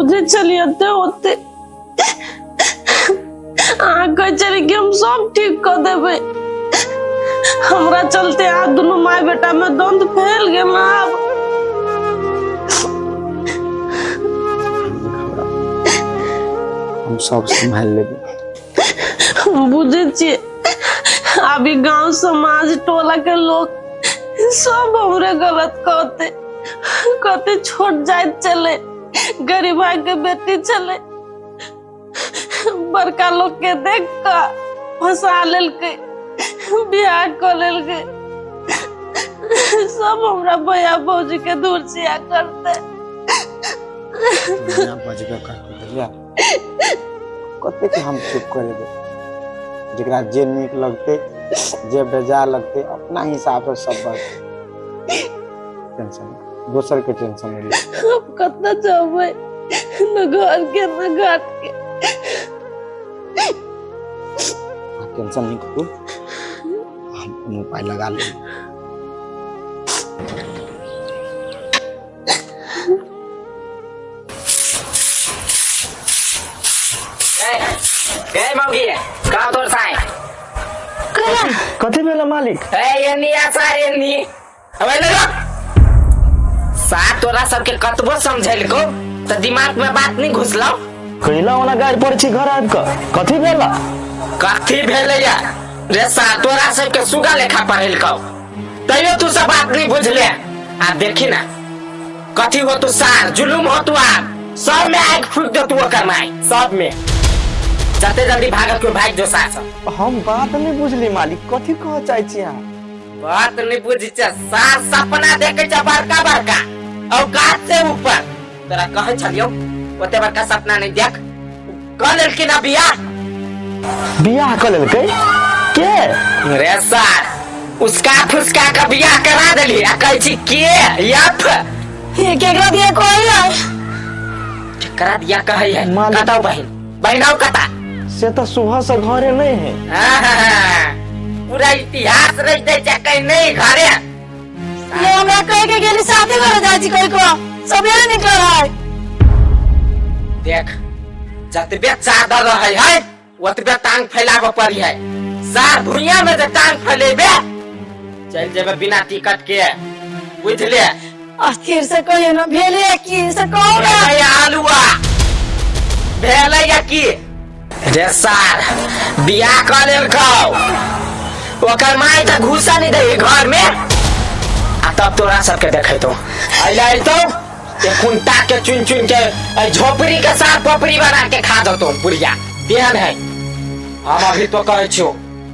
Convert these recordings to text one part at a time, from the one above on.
बुझै छलियै ओते ओते अहाँ कहै छलियै कि हम सब ठीक कऽ देबै। हमरा चलते अहाँ दुनू माय बेटा में द्वंद फैल गेल आब। हम सब सम्हालि लेबै। हम बुझै छियै अभी गांव समाज टोला के लोग सब हमरे गलत कहते कहते, छोट जाइत चले, गरीबा के बेटी चले, बड़का लोग के देख के फंसा लेलकै, बियाह कऽ लेलकै। सब हमरा भैया भौजी के दूर सिया करते। दुनिया बजबे करतै बुझलियै, कतेक हम चुप करेबै। जकरा जे नीक लगतै, जे बेजा लगतै, अपना हिसाबसँ सब बात। टेंशन दोसर के टेंशन नहीं ले। हम कतऽ जेबै, न घर के न घाट के। अहाँ टेंशन नहीं करू, हम कोनो उपाय लगा लेब। ए मौगी, का तोर साय? कथी भेल मालिक? ए एनी आ सार, एनी अबे ले सार। तोरा सबके कतबो समझेलको त दिमाग में बात नहीं घुसलौ। कैला ओना गाड़ि पर छी घर आबि कऽ, कथी भेल? कथी भेलै या रे सार? तोरा सबके सुगा लेखा पढ़ेलकौ, तैयो तू सब बात नहीं बुझले। आ देखी ना कथी हो तू सार, जुलुम हो तू। आब सब में आग फूक दे तू ओकर माय सब में। जते जल्दी भागत क्यों भाग जो सार सब। हम बात नहीं बुझली मालिक, कथी कह चाहै छी अहाँ? बात नहीं बुझी छे सार? सपना देखे छे बड़का बड़का, औकात से ऊपर। तोरा कहै छलियौ ओते बड़का सपना नहीं देख। कह लेलखिन ना बियाह। बियाह कऽ लेलकै के? रे सार, उसका फुसका के बियाह करा देली आ कहै छी के यफ। ये केकरा दिया कोई है? करा दिया कहै है। मालिक। कतौ बहिन बहिनौ कता? से तऽ सुबह से घरे नहीं है। हाँ, पूरा इतिहास रच दै छै, कहीं नहीं घरे। ये हमरा कह के गेली साथे घर जाइ छी, कहि को सबेरे निकल है। देख, जतबे चादर रहे है ओतबे टांग फैलाबऽ पड़ी है सार। भुइया में जे टांग फैलेबे, चल जेबे बिना टिकट के, बुझले? अस्थिर से कहियो ना, भेले की से कहू ना। भेलै आलुआ, भेलै या की रे सार? बियाह कऽ लेलकौ, ओकर माय तऽ घुसा नहि दै घर में, आ तब तोरा सबके देखेतौ। अइला अइतौ एक कुंटा के चुन चुन के एहि झोपड़ी के साथ पपड़ी बना के खा देतौ बुढ़िया तेहन है। हम अभी तो कहै छियौ,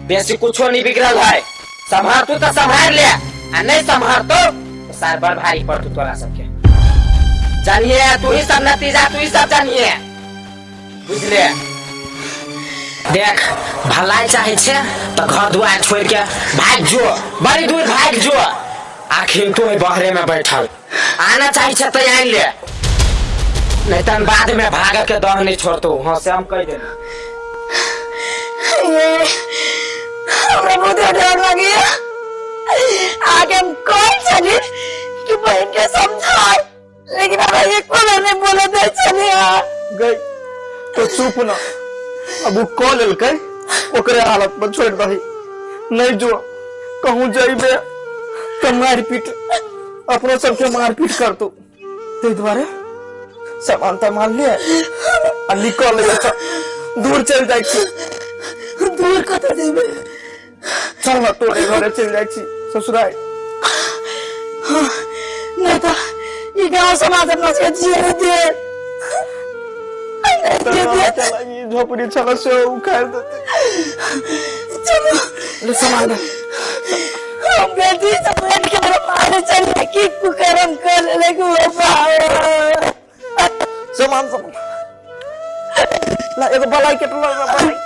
बेसी कुछो नहीं बिगड़ल है। सम्हार तू तऽ सम्हार ले, आ नहीं सम्हारतो तो सार बड़ भारी पड़तौ तोरा सबके। जानिए तू ही सब नतीजा, तू ही सब जानिए, बुझले? देख, भलाई चाहे छे तो घर दुआर छोड़ के भाग जो, बड़ी दूर भाग जो। आखिर तू बहरे में बैठल आना चाहे छे तो आनि ले, नहीं तो बाद में भाग के दह नहीं छोड़तो। हाँ, से हम कह देना। ये हमरा बहुत डर लगे। आगे हम कौन चली कि बहन के समझाए, लेकिन हमरा एक बार नहीं बोले दे चली। गई तो चुप ना, अब उ कऽ लेलकै, ओकरे हालत पर छोड़ि दही। नहीं जो कहूँ जइबे तऽ मारि पीट, अपनो सबके मारपीट करतौ। ताहि दुआरे सामान तामान ले आ निकल एतऽ, दूर चलि जाइ छी। दूर कतऽ जेबै? चल ना, तोरे घरे चलि जाइ छी ससुराल। नहीं तो ये गांव समाज अपना से जिए दे नहीं तऽ दे दे। चल, ई झोपड़ी छल से उखाड़ि देतै। चलो। ले सामान दे। हम बेटी से बैठ के मेरे मारे चल की कुकर्म कर ले कि वो पाओ। सामान सब ला, एगो बलाइकेट ला, बलाइकेट।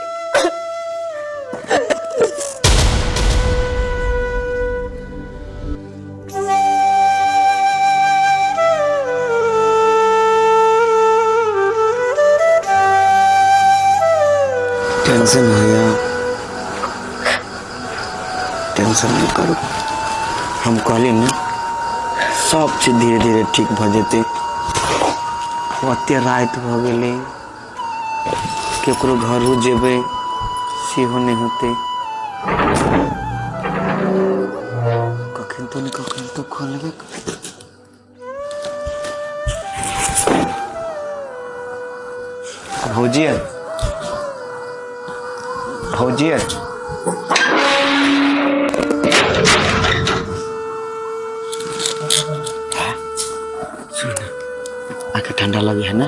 टेंशन होया, टेंशन नहीं करू। हम कहली ने सब चीज धीरे धीरे ठीक भऽ जेतै। ओते राति भऽ गेलै, केकरो घरो जेबै सेहो नहि होतै। कखन तो ने कखन तो खोलबे। भौजी, भौजी, सुन, आके ठंडा लगे है ना?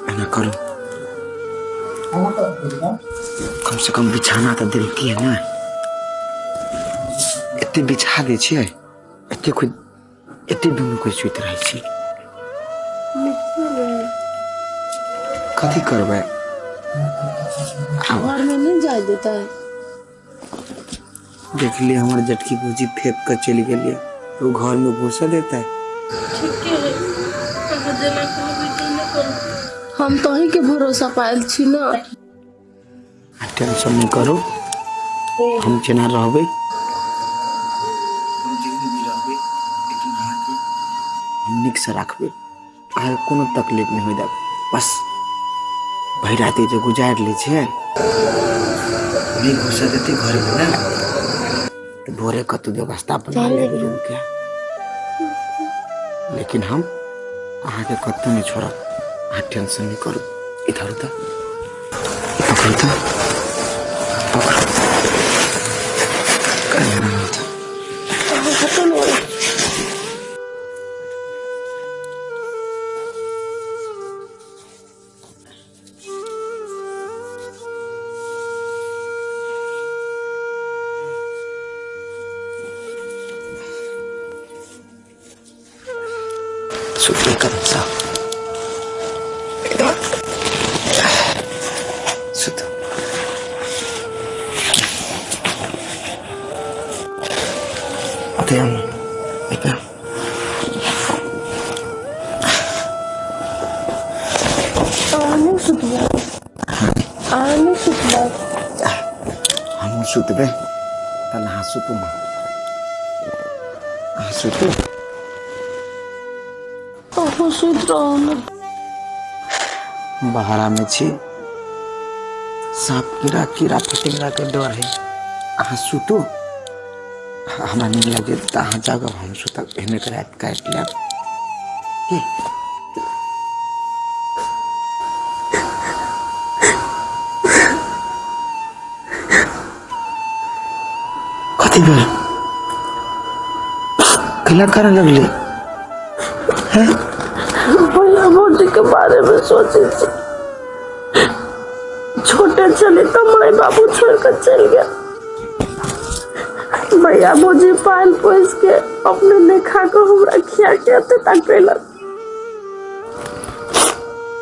एना करू, कम से कम बिछाना तऽ देलकी है ना? एते बिछा दै छियै, एते कोइ एते दुनू कोइ सुति रहै छी। कथी करबै? घर में नहीं जाए देता है। देखलिए, हमर जटकी भौजी फेंक कर चलि गेलियै, तो घर में घुसा देता है। ठीक है, अहाँ जेना कहबै तेना करू। हम तो अहीं के भरोसा पायल छी ना। आ टेंशन नहि करू, हम जेना रहबै, हम जेहन भी रहबै, लेकिन अहाँके हम नीकसँ राखबै। अहाँके कोनो तकलीफ नहि होइ देब। बस भरि राति जे गुजारि लै छियै, नहि घुसऽ देतै घरमे ने, तऽ भोरे कतहु व्यवस्था बना लेबै रूमके, लेकिन हम अहाँके कतहु नहि छोड़ब। अहाँ टेंशन नहि करू। इधर उधर पकड़ू तऽ, पकड़ू। सुतले कदमसँ एकदम सुत। अतः हम एकदम अहाँ नहि सुतबै? अहाँ नहि सुतबै? हमहूँ सुतबै। तहन अहाँ सुतू ने, अहाँ सुतू। अहूँ सुति रहू ने। बहरा में छी, सांप कीड़ा कीड़ा फतिंगा के डर है। अहाँ सुतू, हमरा नींद लागि जेतै तऽ अहाँ जागब, हम सुतब। एहने के राति काटि लेब की? कथी भेल? कैला करऽ लगले? भैया भौजी के बारे में सोचे छी। छोटे छली तऽ माय बाबू छोड़ के चलि गेल। भैया भौजी पाल पोस के, अपने नहीं खा के हमरा खिया के एते तक कैलक,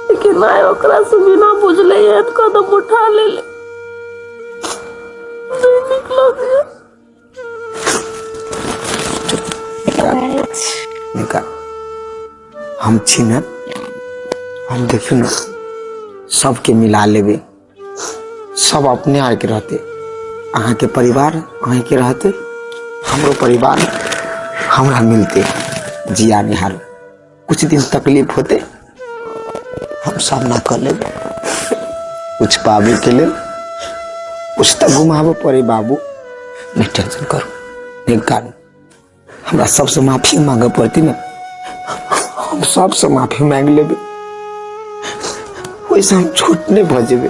लेकिन आइ ओकरा से बिना बुझले एहन कदम उठा लेले, नहीं नीक लगैया। निका, हम छी ने, हम देखियौ ने, सबके मिला लेबै। सब अपने आरके रहतै। अहाँके परिवार अहाँके रहतै, हमरो परिवार हमरा मिलतै। जिया निहार, कुछ दिन तकलीफ होतै, हम सामना कर लेबै। कुछ पाबैके लेल कुछ तऽ घुमाबऽ पड़े बाबू। नहि टेंशन करू, नहि कानू। हमरा सबसँ माफी मांगऽ पड़तै ने, हम सबसँ माफी मांगि लेबै। ओहिसँ हम छोट नहि भऽ जेबै।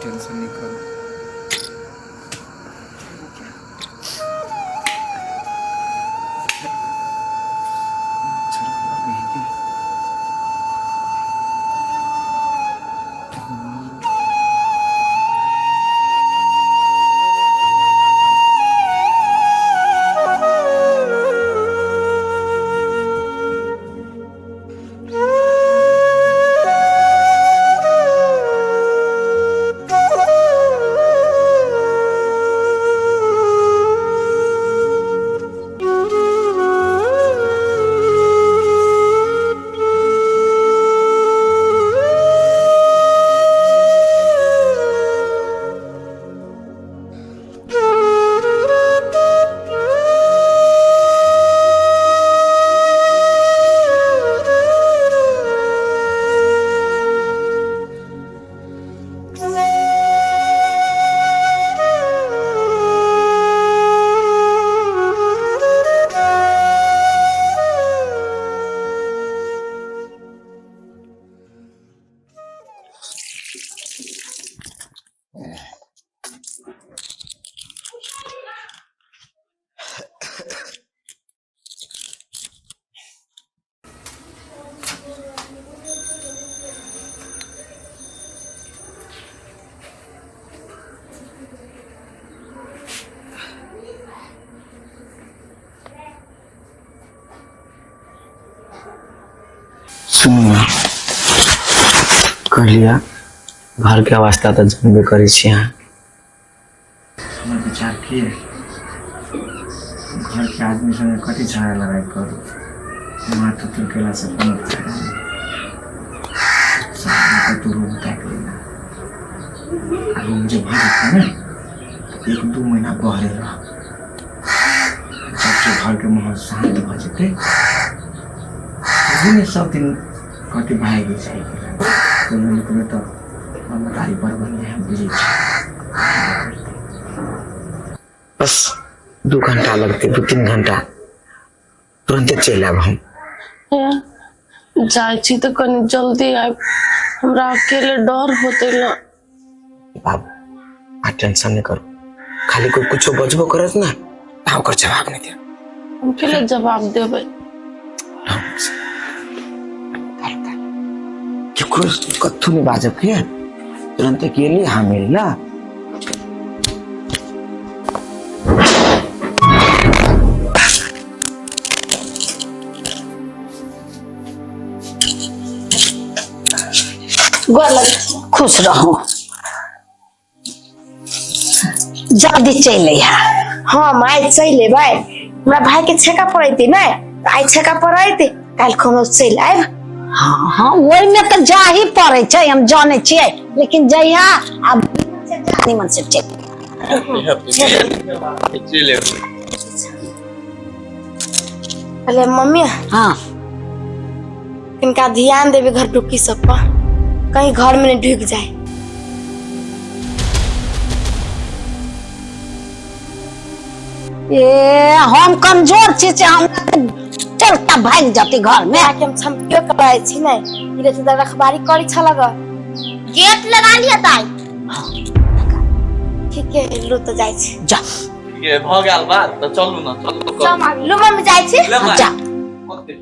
टेंशन नहि करू। सुनू ने, कहलियै घरके अवस्था तऽ जानबे करै छी अहाँ। हमर विचार की है, घरके आदमी संगे कथी झगड़ा लड़ाइ करू, माथ उतर केलासँ कोनो फायदा नहि। शहरमे कतहु रूम ताकि लेना, आ रूम जे भऽ जेतै ने तऽ 1-2 महीना बहरे रह। जब जे घरके माहौल शान्त भऽ जेतै तभी ने सब दिन कहतै भागि जाइ, कहियो ने कहियो तऽ मतारी बड़ बढ़िआँ हम बुझै छी। बस 2 घंटा लगतै, 2-3 घंटा, तुरंते चलि आयब हम। जाइ छी तऽ कनि जल्दी आयब, हमरा अकेले डर होते ना। बाबू आ टेंशन नहीं करू, खाली कोई कुछो बजबो करत ना अहाँ ओकर जवाब नहीं देब। हम केले जवाब देबै? केकरो कथू नहीं बाजब के, तुरंते गेली हम ना। गोर लग, खुश रहू, जल्दी चलि अइहा। हाँ माय चलि एबै, हमरा भाई के छेका पड़ैते ने, आइ छेका पड़ैते काल्हि खन चलि आयब। हाँ हाँ, ओहिमे तऽ जाही पड़ै छै, हम जानै छियै, लेकिन जहिया आब निमन से चलि। अरे मम्मी। हाँ। तिनका ध्यान देबे घर टुकी सब पर, कहीं घर में नहीं ढुक जाए। ए हम कमजोर छी से हमरा चलता भागि जती घर में। आके हम छमकियो कराय छी ने, ई रे तऽ रखबारी करी छलग। गेट लगा लिया ताई। ठीक है, लू तो जाइ छी। जा। ये भऽ गेल बात तऽ चलू ने, चलू करू। लू मम्मी जाइ छी। ले माय। जा। ओके।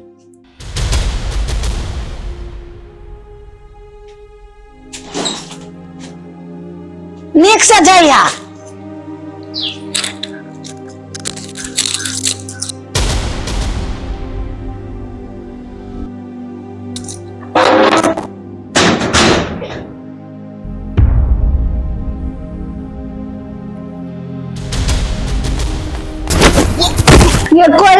नीक से जइहा। ये कोई